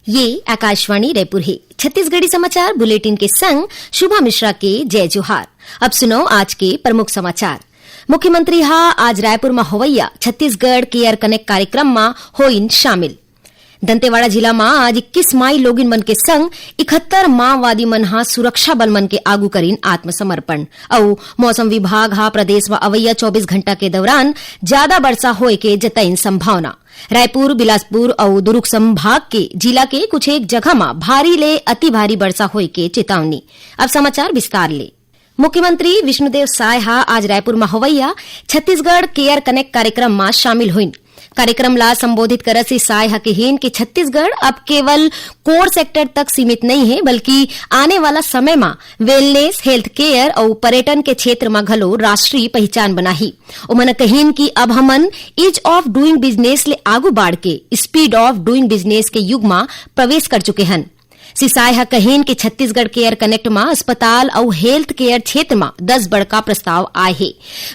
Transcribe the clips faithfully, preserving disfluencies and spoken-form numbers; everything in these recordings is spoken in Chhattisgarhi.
ये आकाशवाणी रायपुर हे। छत्तीसगढ़ी समाचार बुलेटिन के संग शुभा मिश्रा के जय जोहार। अब सुनव आज के प्रमुख समाचार। मुख्यमंत्री हा आज रायपुर म होवइया छत्तीसगढ़ केयर कनेक्ट कार्यक्रम म होइन शामिल। दंतेवाड़ा जिला म आज इक्कीस माई लोगिन मन के संग इकहत्तर माओवादी मन हा सुरक्षा बल मन के आगू करिन आत्मसमर्पण। अउ मौसम विभाग हा प्रदेश म अवइया चौबीस घंटा के दौरान जादा बरसा होए के जतइन संभावना। रायपुर, बिलासपुर अउ दुर्ग संभाग के जिला के कुछ एक जगह म भारी ले अति भारी बरसा होए के चेतावनी। अब समाचार विस्तार ले। मुख्यमंत्री विष्णुदेव साय हा आज रायपुर म होवइया छत्तीसगढ़ केयर कनेक्ट कार्यक्रम म शामिल होइन। कार्यक्रम ला संबोधित करत श्री साय ह कहिन कि छत्तीसगढ़ अब केवल कोर सेक्टर तक सीमित नइ हे, बल्कि आने वाला समय म वेलनेस, हेल्थ केयर अउ पर्यटन के क्षेत्र म घलो राष्ट्रीय पहिचान बनाही। ओमन कहिन कि अब हमन ईज ऑफ डूइंग बिजनेस ले आगू बाढ़ के स्पीड ऑफ डूइंग बिजनेस के युग म प्रवेश कर चुके हन। श्री साय ह कहिन कि छत्तीसगढ़ केयर कनेक्ट म अस्पताल अउ हेल्थ केयर क्षेत्र म दस बड़का प्रस्ताव आए हे।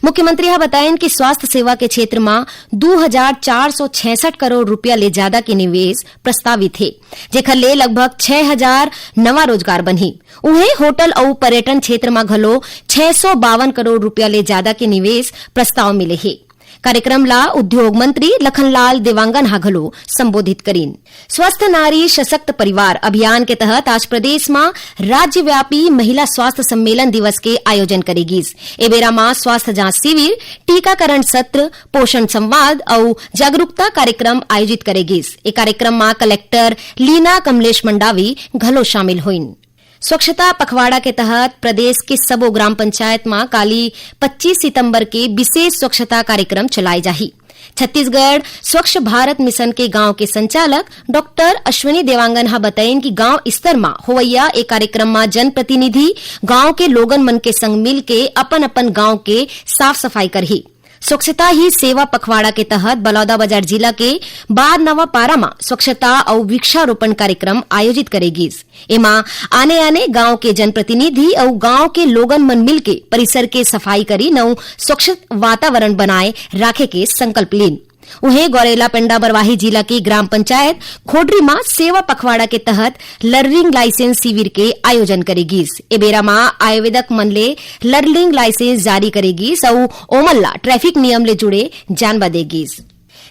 मुख्यमंत्री ह बताइन कि स्वास्थ्य सेवा के क्षेत्र म दू हजार चार सौ छियासठ करोड़ रुपया ले जादा के निवेश प्रस्तावित हे, जेखर ले लगभग छह हजार नवा रोजगार बनही। उहें, होटल अउ पर्यटन क्षेत्र म घलो छह सौ बावन करोड़ रुपया ले जादा के निवेश प्रस्ताव मिले हे। कार्यक्रम ला उद्योग मंत्री लखनलाल देवांगन हा घलो संबोधित करिन। स्वस्थ नारी सशक्त परिवार अभियान के तहत आज प्रदेश म राज्यव्यापी महिला स्वास्थ्य सम्मेलन दिवस के आयोजन करे गिस। ए बेरा म स्वास्थ्य जांच शिविर, टीकाकरण सत्र, पोषण संवाद अउ जागरूकता कार्यक्रम आयोजित करे गिस। ए कार्यक्रम म कलेक्टर लीना कमलेश मंडावी घलो शामिल होइन। स्वच्छता पखवाड़ा के तहत प्रदेश के सबो ग्राम पंचायत म काली पच्चीस सितंबर के विशेष स्वच्छता कार्यक्रम चलाए जाही। छत्तीसगढ़ स्वच्छ भारत मिशन के गांव के संचालक डॉक्टर अश्विनी देवांगन ह बतइन कि गांव स्तर म होवइया ए कार्यक्रम म जनप्रतिनिधि गांव के लोगन मन के संग मिल के अपन-अपन गांव के साफ सफाई करही। स्वच्छता ही सेवा पखवाड़ा के तहत बलौदाबाजार जिला के बारनवापारा म स्वच्छता अउ वृक्षारोपण कार्यक्रम आयोजित करे गिस। एमा आने-आने गांव के जनप्रतिनिधि अउ गांव के लोगन मन मिलके परिसर के सफाई करिन अउ स्वच्छ वातावरण बनाए राखे के संकल्प लीन। उहें, गौरेला पेंडा बरवाही जिला के ग्राम पंचायत खोडरी म सेवा पखवाड़ा के तहत लर्निंग लाइसेंस शिविर के आयोजन करे गिस। ए बेरा म आवेदक मन ले लर्निंग लाइसेंस जारी करे गिस अउ ओमन ला ट्रैफिक नियम ले जुड़े जानबा दे गिस।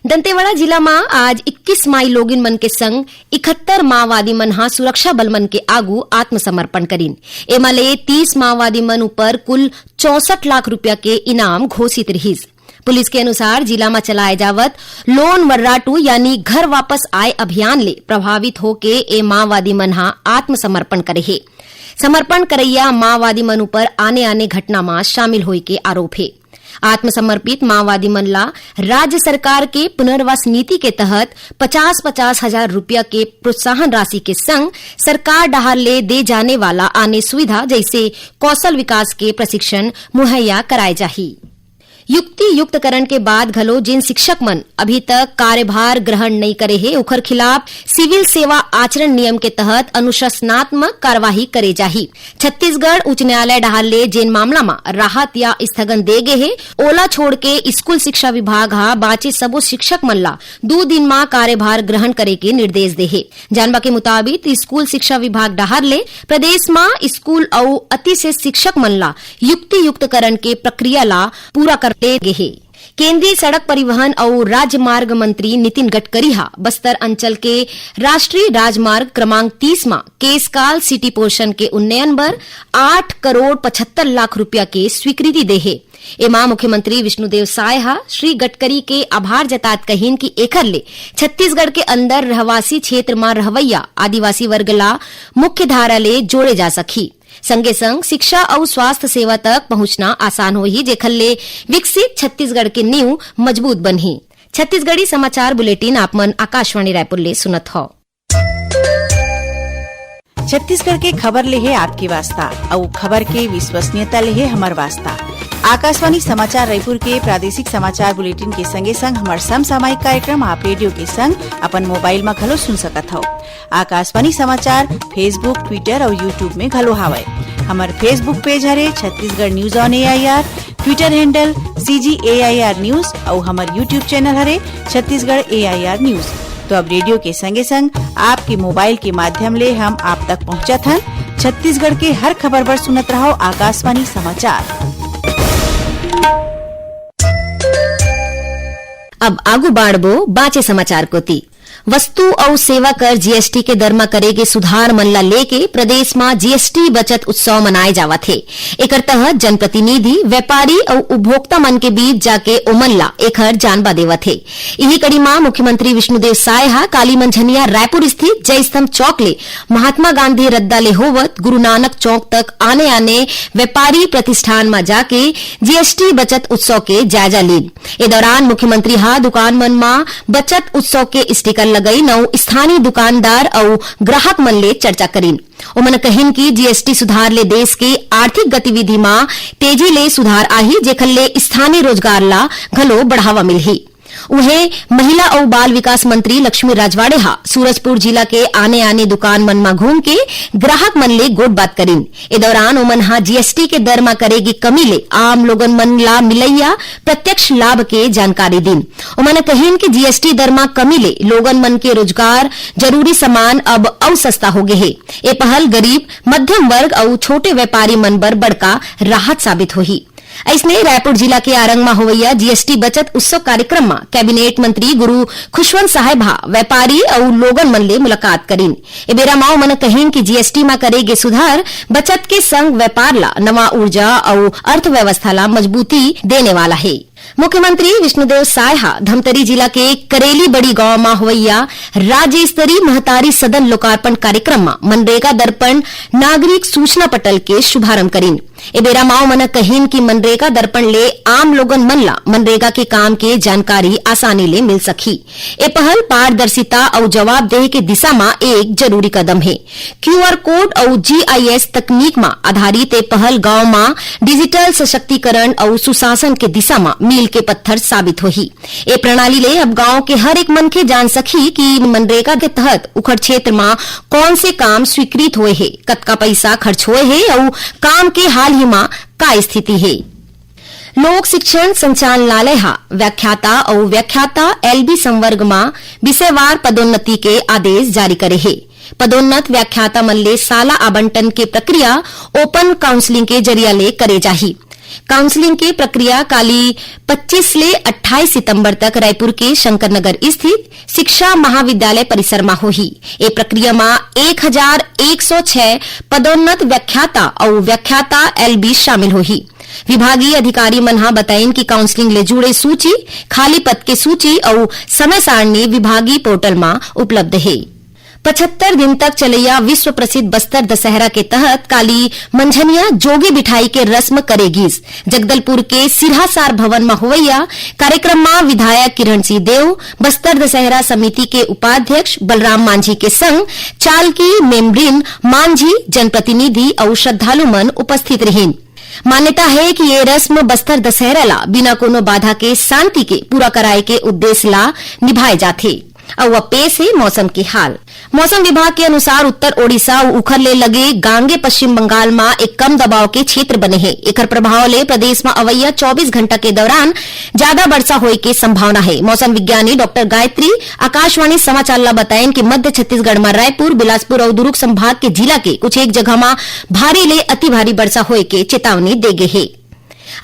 दंतेवाड़ा जिला म आज इक्कीस माई लोगिन मन के संग इकहत्तर माओवादी मन ह सुरक्षा बल मन के आगू आत्मसमर्पण करिन। एमा ले तीस माओवादी मन ऊपर कुल चौसठ लाख रुपया के इनाम घोषित रिहिस। पुलिस के अनुसार, जिला म चलाए जावत लोन वर्राटू यानी घर वापस आए अभियान ले प्रभावित होके ए माओवादी मन ह आत्मसमर्पण करे हे। समर्पण करइया माओवादी मन ऊपर आने-आने घटना म शामिल होए के आरोप हे। आत्मसमर्पित माओवादी मन ला राज्य सरकार के पुनर्वास नीति के तहत पचास पचास हजार रुपया के प्रोत्साहन राशि के संग सरकार डहार ले दे जाने वाला आने सुविधा, जइसे कौशल विकास के प्रशिक्षण मुहैया कराए जाही। युक्ति युक्तकरण के बाद घलो जेन शिक्षक मन अभी तक कार्यभार ग्रहण नइ करे हे, ओखर खिलाफ सिविल सेवा आचरण नियम के तहत अनुशासनात्मक कार्यवाही करे जाही। छत्तीसगढ़ उच्च न्यायालय डहार ले जेन मामला म राहत या स्थगन दे गे हे, ओला छोड़ के स्कूल शिक्षा विभाग ह बांचे सबो शिक्षक मन ला दू दिन म कार्यभार ग्रहण करे के निर्देश दे हे। जानबा के मुताबिक, स्कूल शिक्षा विभाग डहार ले प्रदेश म स्कूल अउ अतिशेष शिक्षक मन ला युक्ति युक्तकरण के प्रक्रिया ला पूरा करते गे हे। केंद्रीय सड़क परिवहन अउ राजमार्ग मंत्री नितिन गडकरी ह बस्तर अंचल के राष्ट्रीय राजमार्ग क्रमांक तीस म केसकाल सिटी पोर्शन के उन्नयन बर आठ करोड़ पचहत्तर लाख रुपया के स्वीकृति दे हे। एमा मुख्यमंत्री विष्णुदेव साय ह श्री गडकरी के आभार जतात कहिन कि एखर ले छत्तीसगढ़ के अंदर रहवासी क्षेत्र म रहवइया आदिवासी वर्ग ला मुख्य धारा ले जोड़े जा सकही। संगे संग शिक्षा अउ स्वास्थ्य सेवा तक पहुंचना आसान होही, जेखर ले विकसित छत्तीसगढ़ के नींव मजबूत बनही। छत्तीसगढ़ी समाचार बुलेटिन आप मन आकाशवाणी रायपुर ले सुनत हव। छत्तीसगढ़ के खबर ले हे आपके वास्ता, अउ खबर के विश्वसनीयता ले हे हमर वास्ता। आकाशवाणी समाचार रायपुर के प्रादेशिक समाचार बुलेटिन के संगे संग हमर समसामयिक कार्यक्रम आप रेडियो के संग अपन मोबाइल म घलो सुन सकत हव। आकाशवाणी समाचार Facebook, Twitter अउ YouTube में घलो हावय। हमर Facebook पेज हरे Chhattisgarh news on AIR, Twitter handle CG AIR news अउ हमर YouTube चैनल हरे छत्तीसगढ़ एआईआर न्यूज। तो अब रेडियो के संगे संग आपके मोबाइल के माध्यम ले हम आप तक पहुंचत हन। छत्तीसगढ़ के हर खबर बर सुनत रहो आकाशवाणी समाचार। अब आगू बाढ़बो बांचे समाचार कोती। वस्तु अउ सेवा कर जीएसटी के दर म करे गे सुधार मन ला लेके प्रदेश म जीएसटी बचत उत्सव मनाए जावत हे। एकर तहत जनप्रतिनिधि, व्यापारी अउ उपभोक्ता मन के बीच जाके ओमन ला एखर जानबा देवत हे। इही कड़ी म मुख्यमंत्री विष्णुदेव साय ह काली मंझनिया रायपुर स्थित जय स्तंभ चौक ले महात्मा गांधी रद्दा ले होवत गुरु नानक चौक तक आने-आने व्यापारी प्रतिष्ठान म जाके जीएसटी बचत उत्सव के जायजा लीन। ए दौरान मुख्यमंत्री ह दुकान मन म बचत उत्सव के स्टिकर लगइन अउ स्थानीय दुकानदार अउ ग्राहक मन ले चर्चा करिन। ओमन कहिन कि जीएसटी सुधार ले देश के आर्थिक गतिविधि म तेजी ले सुधार आही, जेखर ले स्थानीय रोजगार ला घलो बढ़ावा मिलही। उहें, महिला अउ बाल विकास मंत्री लक्ष्मी राजवाड़े ह सूरजपुर जिला के आने-आने दुकान मन म घूम के ग्राहक मन ले गोठबात करिन। ए दौरान ओमन ह जीएसटी के दर म करे गे कमी ले आम लोगन मन ला मिलइया प्रत्यक्ष लाभ के जानकारी दीन। ओमन कहिन कि जीएसटी दर म कमी ले लोगन मन के रोजगार, जरूरी सामान अब अउ सस्ता होगे हे। ए पहल गरीब, मध्यम वर्ग अउ छोटे व्यापारी मन बर बड़का राहत साबित होही। अइसने रायपुर जिला के आरंग म होवइया जीएसटी बचत उत्सव कार्यक्रम म कैबिनेट मंत्री गुरु खुशवंत साहेब ह व्यापारी अउ लोगन मन ले मुलाकात करिन। ए बेरा म ओमन कहिन कि जीएसटी म करे गे सुधार बचत के संग व्यापार ला नवा ऊर्जा अउ अर्थव्यवस्था ला मजबूती देने वाला हे। मुख्यमंत्री विष्णुदेव साय ह धमतरी जिला के करेली बड़ी गांव म होवइया राज्य स्तरीय महतारी सदन लोकार्पण कार्यक्रम म मनरेगा दर्पण नागरिक सूचना पटल के शुभारंभ करिन। ए बेरा म ओमन कहिन कि मनरेगा दर्पण ले आम लोगन मन ला मनरेगा के काम के जानकारी आसानी ले मिल सकही। ए पहल पारदर्शिता अउ जवाबदेही के दिशा म एक जरूरी कदम हे। क्यूआर कोड अउ जीआईएस तकनीक म आधारित ए पहल गांव म डिजिटल सशक्तिकरण अउ सुशासन के दिशा म मील के पत्थर साबित होही। ए प्रणाली ले अब गांव के हर एक मनखे जान सकही कि मनरेगा के तहत उखर क्षेत्र म कौन से काम स्वीकृत होए हे, कतका पइसा खर्च होए हे अउ काम के हाल ही म का स्थिति हे। लोक शिक्षण संचालनालय ह व्याख्याता अउ व्याख्याता एलबी संवर्ग म विषयवार पदोन्नति के आदेश जारी करे हे। पदोन्नत व्याख्याता मन ले साला आवंटन के प्रक्रिया ओपन काउंसलिंग के जरिया ले करे जाही। काउंसलिंग के प्रक्रिया काली पच्चीस ले अट्ठाईस सितंबर तक रायपुर के शंकर नगर स्थित शिक्षा महाविद्यालय परिसर म होही। ए प्रक्रिया म एक हजार एक सौ छह पदोन्नत व्याख्याता अउ व्याख्याता एलबी शामिल होही। विभागीय अधिकारी मन ह बताइन कि काउंसलिंग ले जुड़े सूची, खाली पद के सूची अउ समय सारणी विभागीय पोर्टल म उपलब्ध हे। पचहत्तर दिन तक चलइया विश्व प्रसिद्ध बस्तर दशहरा के तहत काली मंझनिया जोगी बिठाई के रस्म करे गिस। जगदलपुर के सिरहासार भवन म होवइया कार्यक्रम म विधायक किरण सिंह देव, बस्तर दशहरा समिति के उपाध्यक्ष बलराम मांझी के संग चालकी, मेमरिन, मांझी, जनप्रतिनिधि अउ श्रद्धालु मन उपस्थित रिहिन। मान्यता हे कि ये रस्म बस्तर दशहरा ला बिना कोनो बाधा के शांति के पूरा कराए के उद्देश्य ला निभाए जाथे। अउ अब पेश हे मौसम के हाल। मौसम विभाग के अनुसार उत्तर ओडिशा अउ उखर ले लगे गांगे पश्चिम बंगाल म एक कम दबाव के क्षेत्र बने हे। एखर प्रभाव ले प्रदेश म अवइया चौबीस घंटा के दौरान ज्यादा वर्षा होए के संभावना हे। मौसम विज्ञानी डॉक्टर गायत्री आकाशवाणी समाचार ला बताइन कि मध्य छत्तीसगढ़ म रायपुर, बिलासपुर अउ दुर्ग संभाग के जिला के कुछ एक जगह म भारी ले अति भारी वर्षा होए के चेतावनी दे गे हे।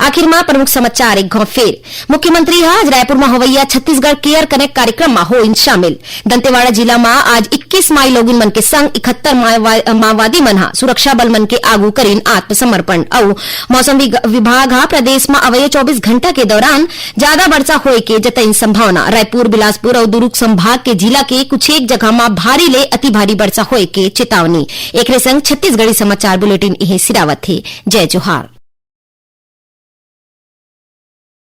आखिर म प्रमुख समाचार एक घाव फेर। मुख्यमंत्री ह आज रायपुर म होवइया छत्तीसगढ़ केयर कनेक्ट कार्यक्रम म होइन शामिल। दंतेवाड़ा जिला म आज इक्कीस माई लोगिन मन के संग इकहत्तर मावा-, माओवादी मन ह सुरक्षा बल मन के आगू करिन आत्मसमर्पण। अउ मौसम विग-, विभाग ह प्रदेश म अवइया चौबीस घंटा के दौरान जादा वर्षा होए के जतइन संभावना। रायपुर, बिलासपुर अउ दुर्ग संभाग के जिला के कुछ एक जगह म भारी ले अति भारी वर्षा होए के चेतावनी। एकरे संग छत्तीसगढ़ी समाचार बुलेटिन इहें सिरावत हे। जय जोहार।